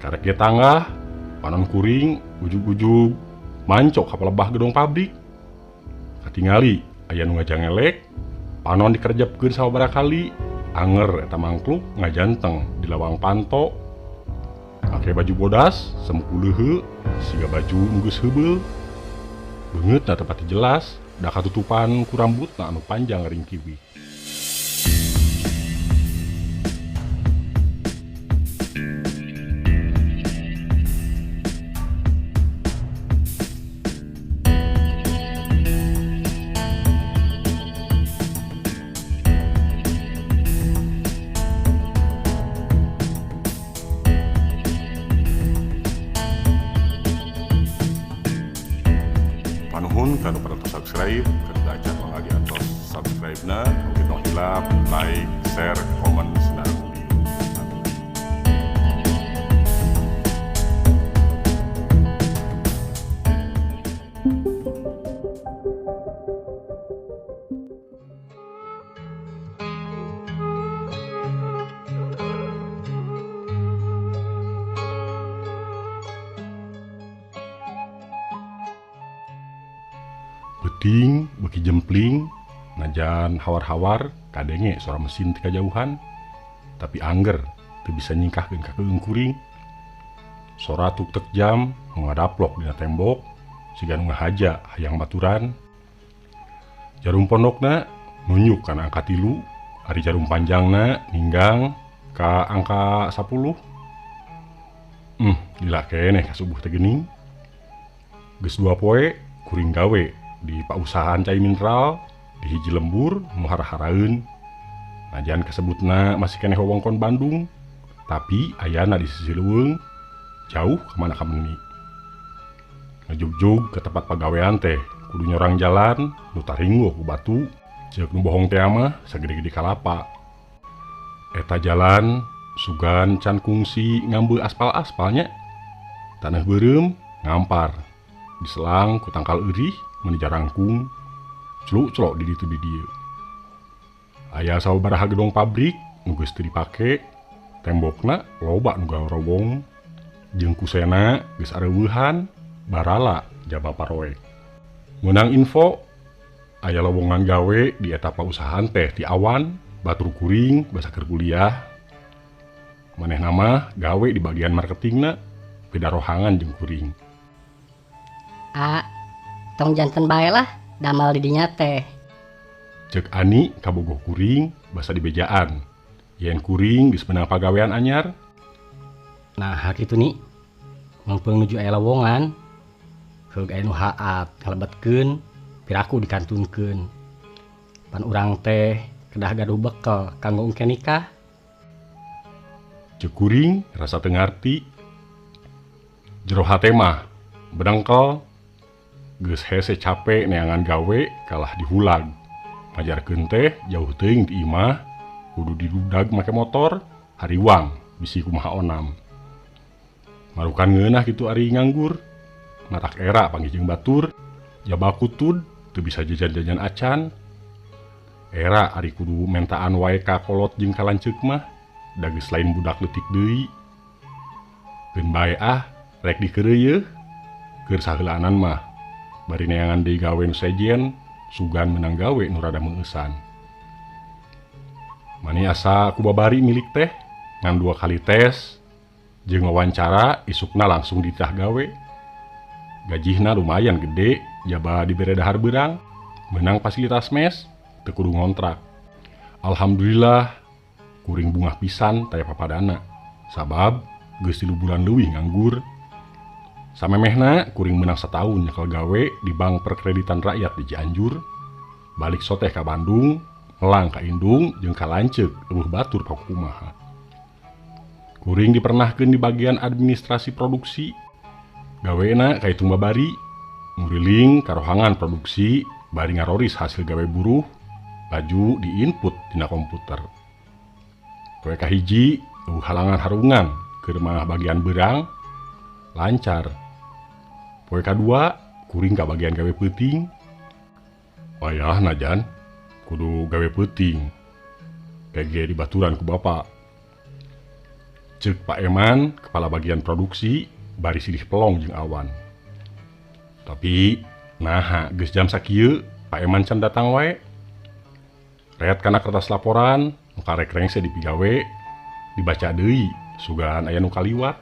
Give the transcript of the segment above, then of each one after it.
Karek ge tanggah, panon kuring ujug-ujug mancok ka palebah gedong pabrik. Katingali aya nu ngajangelek, panon dikerjepkeun sababaraha kali, anger eta mangkluk ngajanteng di lawang panto. Make baju bodas, semku leuheu, siga baju nu geus heubeul. Beungeutna teu pati jelas, da katutupan ku rambutna anu panjang ringkiwih. Panuhun kanu parantos subscribe, kanu acan mangga diantos subscribe-na, oge tong hilap like, share, komen, sinareng lieu. Peuting beuki jempling, najan hawar-hawar kadenge sora mesin ti kajauhan, tapi angger teu bisa nyingkahkeun ka keung kuring. Sora tuk-tek jam nu ngadaplok dina tembok siga nu ngahaja hayang baturan. Jarum pondokna nunjuk kana angka 3, ari jarum panjangna ninggang ka angka 10. Lila keneh ka subuh teh geuning. Geus 2 poe kuring gawe di pausahaan cai mineral di hiji lembur nu hara-haraeun. Najan kasebutna masih keneh wewengkon Bandung, tapi ayana di sisi leuweung jauh ka mana kameni. Ngajugjug ke tempat pagawean teh kudu nyorang jalan nu taringguh ku batu, ceuk nu bohong teh mah sagede-gede kalapa. Eta jalan sugan can kungsi ngambil aspal-aspalnya. Tanah beureum ngampar, diselang ku tangkal eurih meuni jarangkung, celuk-celok di ditu di dieu. Aya sababaraha gedong pabrik nu geus teu dipake, tembokna loba nu garobong, jeung kusena geus areuweuhan, barala jaba paroek. Meunang info, aya lowongan gawe di eta pausahaan teh ti awan, batur kuring basa keur kuliah. Manehna mah gawe di bagian marketingna, beda rohangan jeung kuring. A, tong janten bae lah damal di dinya teh. Ceuk Ani kabogoh kuring basa dibejaan. Yen kuring geus meunang pagawean anyar. Nah, kitu ni. Mangpeung nuju aya lowongan. Heug aya nu haat ngalebetkeun, piraku dikantunkeun. Pan urang teh kedah gaduh bekel kanggo engke nikah. Ceuk kuring rasa teu ngarti. Jero hate mah bedengkel. Geus hese cape neangan gawe kalah dihulag. Ngajarkeun teh jauh teuing ti imah, kudu didudag make motor, hariwang bisi kumaha onam. Marukan ngeunah kitu ari nganggur. Matak era panggih jeung batur, jaba kutud teu bisa jajan-jajan acan. Era ari kudu mentaan wae ka kolot jeung ka lanceuk mah, da geus lain budak leutik deui. Keun bae ah, rek dikeureuyeun, keur saheulaanan mah. Bari neangan deui gawe nu sejen, sugan meunang gawe nu rada meungeusan. Mani asa ku babari milik teh, ngan 2 kali tes, jeung wawancara isukna langsung ditah gawe. Gajihna lumayan gede, jaba dibere dahar beurang, meunang fasilitas mes, teu kudu ngontrak. Alhamdulillah, kuring bungah pisan taya papadana, sabab geus 3 bulan leuwih nganggur. Samemehna kuring meunang sataun nyekel gawe di Bank Perkreditan Rakyat di Cianjur, balik soteh ka Bandung, melang ka Indung jeung ka lanceuk eueuh batur pakumaha. Kuring dipernahkeun di bagian administrasi produksi. Gawena kaitung babari, nguriling karohangan produksi bari ngaroris hasil gawe buruh, laju diinput dina komputer. Poe kahiji eueuh halangan harungan keur mah bagian beurang lancar. Poe kadua kuring ka bagian gawe peuting. Wayah najan kudu gawe peuting. Kege dibaturan ku bapak. Ceuk Pak Eman, kepala bagian produksi, bari silih pelong jeung awan. Tapi naha geus jam sakieu Pak Eman can datang wae. Ret kana kertas laporan, nu karek rengse dipigawe, dibaca deui sugan aya nu kaliwat.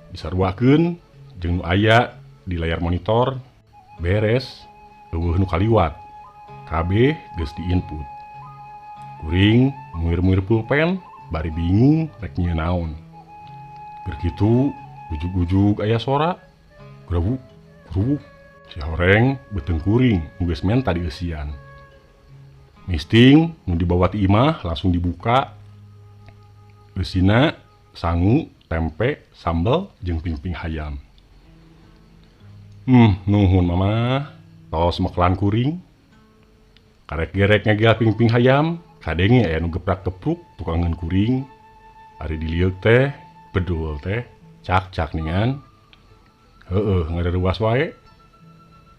Disaruakeun jeung nu aya di layar monitor, beres, euweuh nu kaliwat. Kabeh geus diinput. Kuring muir-muir pulpen bari bingung rek nyieun naon. Keur kitu ujug-ujug aya sora, grewuk grewuk. Si horeng beuteung kuring nu geus menta dieusian. Misting nu dibawa ti imah langsung dibuka. Eusina sangu, tempe, sambel jeung pingping hayam. Nuhun mama, tos mekelan kuring. Karek gerek ngegel pingping hayam, kadenge aya nu geprak-gepruk tukangeun kuring. Ari dilieuk teh, bedul teh, cak-cak ningan. Heueuh ngareuwas wae.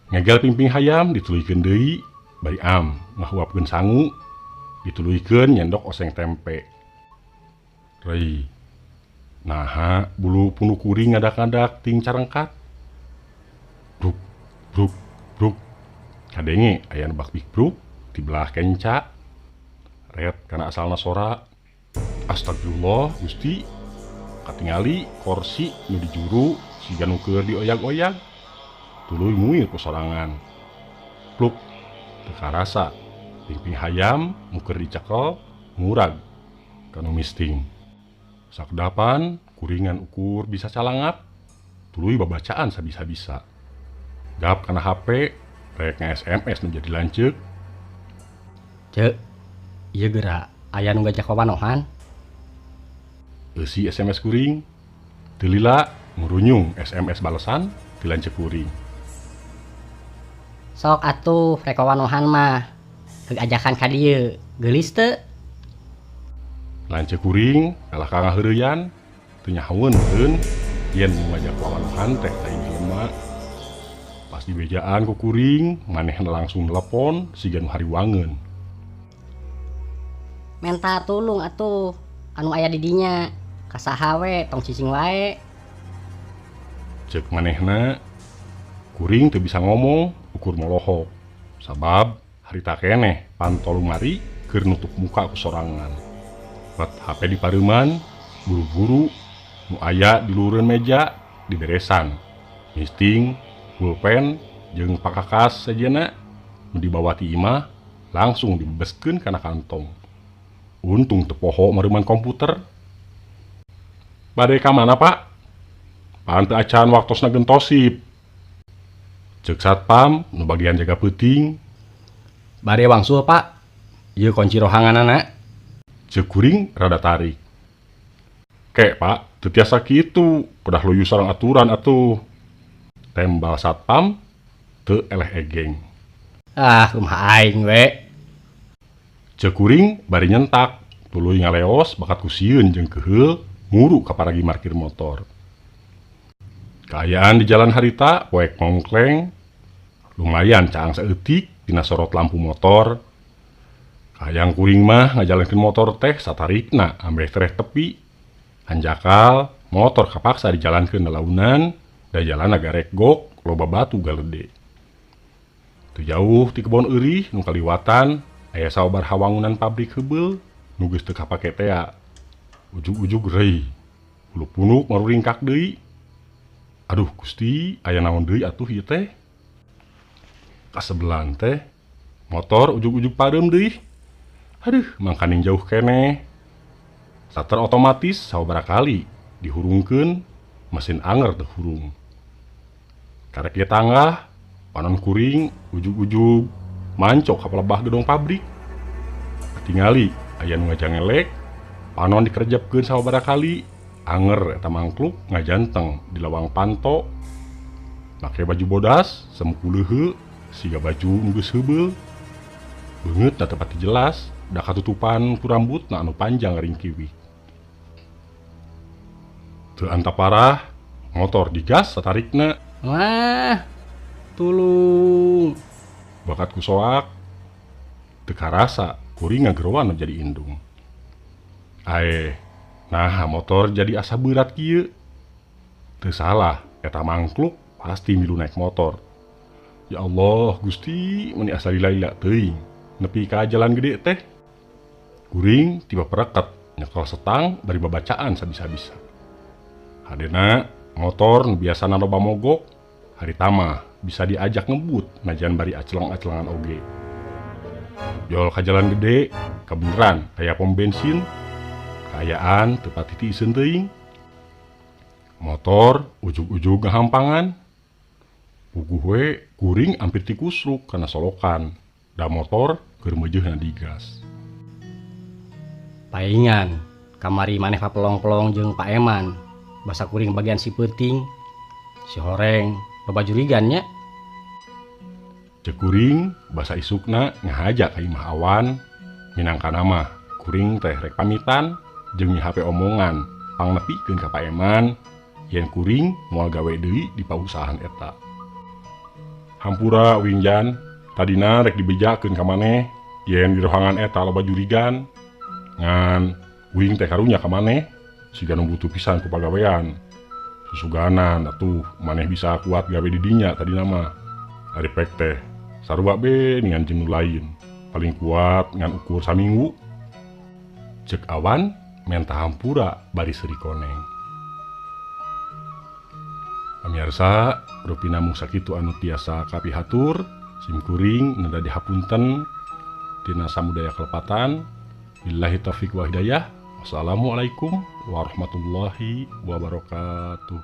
Ngegel pingping hayam dituluykeun deui, bari am ngahuapkeun sangu, dituluykeun nyendok oseng tempe. Rei, naha bulu punuk kuring ngadak-ngadak ting carengkat. Bruk, bruk, bruk. Kadenge aya nu bakbik bruk di belah kenca. Ret kana asalna sora. Astagfirullah Gusti. Katingali korsi nu di juru siga nu keur dioyag-oyag. Tuluy muir ku sorangan. Pluk, teu karasa pingping hayam nu keur dicekel ngurag kanu misting. Sakedapan kuringan ukur bisa calangap, tuluy babacaan sabisa-bisa. Gap kana HP, rek nge-SMS nu jadi lanceuk. Ceuk, ieu geura aya nu ngajak wawanohan. Eusi SMS kuring, teu lila ngurunyung SMS balesan ti lanceuk kuring. Sok atuh rek wawanohan mah, heug ajakan ka dieu, geulis teu? Lanceuk kuring kalah ka ngaheureyan, teu nyahoeun meureun yen nu ngajak wawanohan teh lain jelema. Pas dibejaan ku kuring, manehna langsung telepon siga nu hariwangeun. Menta tulung atuh anu aya di dinya, ka saha we tong cicing wae. Ceuk manehna, kuring teu bisa ngomong ukur molohok, sabab harita keneh panto lumari keur nutup muka ku sorangan. Bat HP di pareuman, buru-buru nu aya di luhureun meja diberesan. Misting, pulpen jeung pakakas sejenna nu dibawa ti imah langsung dibebeskeun kana kantong. Untung teu poho mareuman komputer. Bade ka mana, Pak? Pan teu acan waktosna gentosip. Ceuk satpam nu bagian jaga peuting. Bade wangsul, Pak. Ieu kunci rohanganana. Ceuk kuring rada tarik. Ke, Pak, teu tiasa kitu, kedah luyu sareng aturan atuh. Tembal satpam teu eleh egeng. Ah, kumaha aing we. Ceuk kuring bari nyentak, tuluy ngaleos bakat ku sieun jeung keuheul nguru ka paragi markir motor. Kaayaan di jalan harita poek mongkleng, lumayan caang saeutik dina sorot lampu motor. Kahayang kuring mah ngajalankeun motor teh satarikna ambeh tereh tepi. Hanjakal motor kapaksa dijalankeun lalaunan da jalanna garek gok loba batu galede. Teu jauh ti kebon eurih nu kaliwatan aya saobaraha wangunan pabrik heubeul nu geus teu kapake tea. Ujug-ujug reuy, bulu punuk maruringkak deui. Aduh Gusti, aya naon deui atuh ieu teh? Kasebelan teh, motor ujug-ujug pareum deui. Aduh, mangkaning jauh keneh. Starter otomatis sababaraha kali dihurungkeun, mesin anger teu hurung. Karek ge tanggah, panon kuring ujug-ujug mancok ka pelebah gedong pabrik. Katingali aya nu ngajangelek, panon dikerjepkeun sababaraha kali, anger eta mangkluk ngajanteng di lawang panto. Make baju bodas, semku leuheu, siga baju nu geus heubeul. Beungeutna teu pati jelas, da katutupan ku rambutna anu panjang ringkiwik. Teu antap parah, motor digas satarikna. Wah, tulung. Bakat ku soak, teu karasa kuring ngageroan jadi indung. Aeh, Nah, motor jadi asa berat kieu. Teu salah, eta mangkluk pasti milu naik motor. Ya Allah, Gusti, meni asa lila-lila teuing. Nepi ka jalan gede teh. Kuring tiba perekat nyekel setang bari babacaan sabisa-bisa. Hadena motor nu biasana loba mogok, harita mah bisa diajak ngebut najan bari acleng-aclengan oge. Jol ka jalan gede, kabeneran aya pom bensin, kaayaan teu patitiiseun teuing. Motor ujug-ujug ngahampangan. Puguh we kuring ampir tikusruk kana solokan, da motor keur meujeuhna digas. Paingan kamari maneh papelong-pelong jeung Pak Eman, basa kuring bagian si peuting, si horeng, loba jurigan nya. Cek kuring basa isukna ngahaja ka imah Awan, minangkana mah kuring teh rek pamitan jeung mihape omongan pangnepikeun ka Pak Eman yen kuring moal gawe deui di pausahaan eta. Hampura Wingjan, tadina rek dibejakeun ka maneh yen di rohangan eta loba jurigan. Ngan uing teh karunya ka maneh siga nu butuh pisan ku pagawean. Susuganan atuh maneh bisa kuat gawe di dinya tadina mah. Ari pek teh sarua be ngan jeung nu lain, paling kuat ngan ukur saminggu. Cek Awan menta hampura bari seuri koneng. Pamirsa, rupina mung sakitu anu tiasa kapihatur, sim kuring nada dihapunten tina samudaya kelepatan. Billahi taufik wa hidayah. Wassalamualaikum warahmatullahi wabarakatuh.